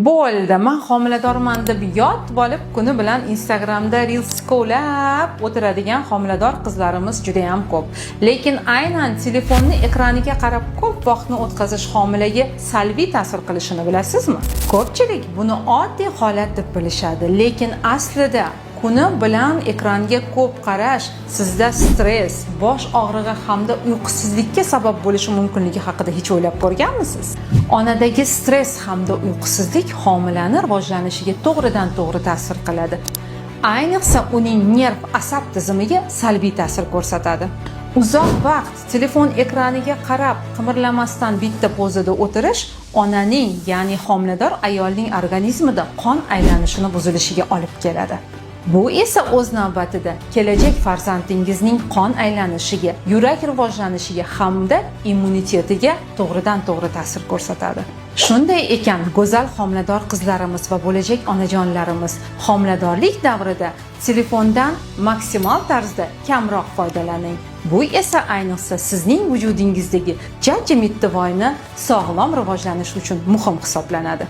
Bo'ldi, man homiladorman deb yotib olib, kuni bilan Instagramda reels scrollab o'tiradigan homilador qizlarimiz juda ham ko'p. Lekin aynan telefonni ekraniga qarab ko'p vaqtni o'tkazish homilaga salbiy ta'sir qilishini bilasizmi? Ko'pchilik buni oddiy holat deb bilishadi, lekin aslida kuni bilan ekranga ko'p qarash sizda stress, bosh og'rig'i hamda uyqusizlikka sabab bo'lishi mumkinligi haqida hech o'ylab ko'rganmisiz? Onadagi stress hamda uyqusizlik homilani rivojlanishiga to'g'ridan to'g'ri ta'sir qiladi. Ayniqsa uning nerv asab tizimiga salbiy ta'sir ko'rsatadi. Uzoq vaqt telefon ekraniga qarab qimirlamasdan bitta pozada o'tirish onaning, ya'ni homilador ayolning organizmida qon aylanishini buzilishiga olib keladi. Bu esa o'z navbatida kelajak farzandingizning qon aylanishiga, yurak rivojlanishiga hamda immunitetiga to'g'ridan to'g'ri ta'sir ko'rsatadi. Shunday ekan, go'zal homilador qizlarimiz va bo'lajak onajonlarimiz, homiladorlik davrida telefondan maksimal tarzda kamroq foydalaning. Bu esa ayniqsa sizning vujudingizdagi jajji mittivoyni sog'lom rivojlanishi uchun muhim hisoblanadi.